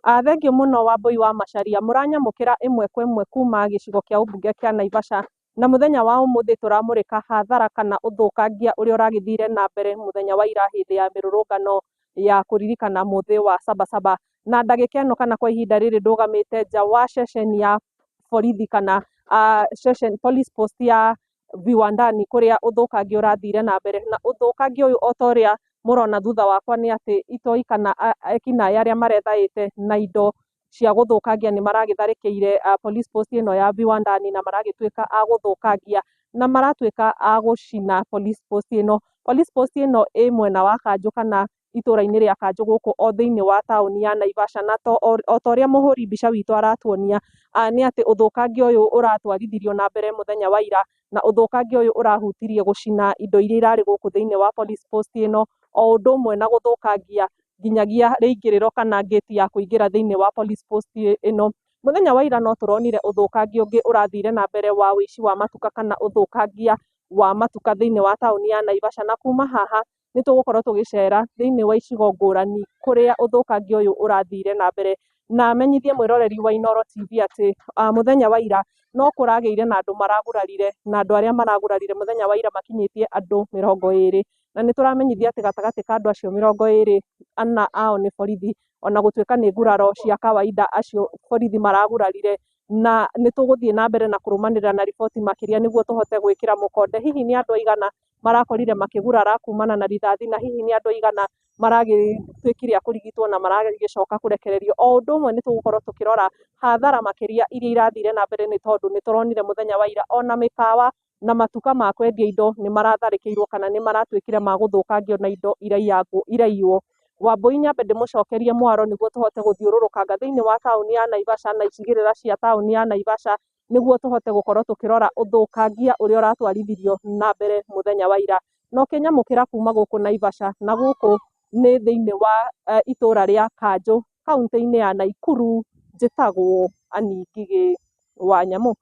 Thengiũ mũno Wambũi wa Macharia, mũranyamũkĩra ĩmwe kwa ĩmwe kuma gĩcigo kĩa ũmbunge kĩa Naivasha, na mũthenya wa ũmũthĩ tũramũrĩka hathara kana ũthũkangia ũrĩa ũragĩthire na mbere mũthenya wa ira hĩndĩ ya mĩrũrũngano ya kũririkana mũthĩ wa Sabasaba. Na ndagĩka ĩno kana kwa ihinda rĩrĩ ndũgamĩte nja wa ceceni ya borithi kana ceceni police post ya Viwandani kũrĩa ũthũkangia ũrathire na mbere. Na ũthũkangia ũyũ o ta ũrĩa mũrona thutha wakwa nĩ atĩ itoi kana ekinaĩ arĩa marethaĩte na indo cia gũthũkangia nĩ maragĩtharĩkĩire police post ĩno ya Viwandani na maragĩtuĩka a gũthũkangia na maratuĩka a gũcina police post ĩno. Police post ĩno ĩ mwena wa Kanjũ kana itũra-inĩ rĩa Kanjũ gũkũ o thĩinĩ wa taũni ya Naivasha. Na o ta ũrĩa mũhũri mbica witũ aratuonia nĩ atĩ ũthũkangia ũyũ ũratwarithirio na mbere mũthenya wa ira, na ũthũkangia ũyũ ũrahutirie gũcina indo iria irarĩ gũkũ thĩinĩ wa police post ĩno, o ũndũ ũmwe na gũthũkangia nginyagia rĩingĩrĩro kana ngĩti ya kũingĩra thĩinĩ wa police post ĩno. Mũthenya wa ira no tũronire ũthũkangia ũngĩ ũrathire na mbere wa ũici wa matuka kana ũthũkangia wa matuka thĩinĩ wa taũni ya Naivasha. Na kuma haha nĩ tũgũkorwo tũgĩcera thĩinĩ wa icigo ngũrani kũrĩa ũthũkangia ũyũ ũrathire na mbere. Na menyithie mwĩroreri wa Inooro TV atĩ mũthenya wa ira no kũragĩire na andũ maragurarire, na andũ arĩa maragurarire mũthenya wa ira makinyĩtie andũ 20. Na nĩ tũramenyithia atĩ gatagatĩ ka andũ acio 20, ana ao nĩ borithi, ona gũtuĩka nĩ nguraro cia kawaida acio borithi maragurarire. Na nĩ tũgũthiĩ na mbere na kũrũmanĩrĩra na riboti makĩria nĩguo tũhote gwĩkĩra mũkonde hihi nĩ andũ aigana marakorire makĩgurara kumana na rithathi, na hihi nĩ andũ aigana maragĩtuĩkire a kũrigitwo na maragĩcoka kũrekererio. O ũndũ ũmwe nĩ tũgũkorwo tũkĩrora hathara makĩria iria irathire na mbere, nĩ tondũ nĩ tũronire mũthenya wa ira ona mĩkawa na matuka ma kwendia indo nĩ maratharĩkĩirwo kana nĩ maratuĩkire ma gũthũkangio na indo iraiywo. Wambũi, nyambe ndĩmũcokerie mwaro nĩguo tũhote gũthiũrũrũkanga thĩinĩ wa taũni ya Naivasha na icigĩrĩra cia taũni ya Naivasha nĩguo tũhote gũkorwo tũkĩrora ũthũkangia ũrĩa ũratwarithirio na mbere mũthenya wa ira. Na ũkĩnyamũkĩra kuma gũkũ Naivasha, na gũkũ nĩ thĩinĩ wa itũra rĩa Kanjũ, kaũntĩ-inĩ ya Naikuru, njĩtagwo Ann Ngigĩ wa Nyamũ.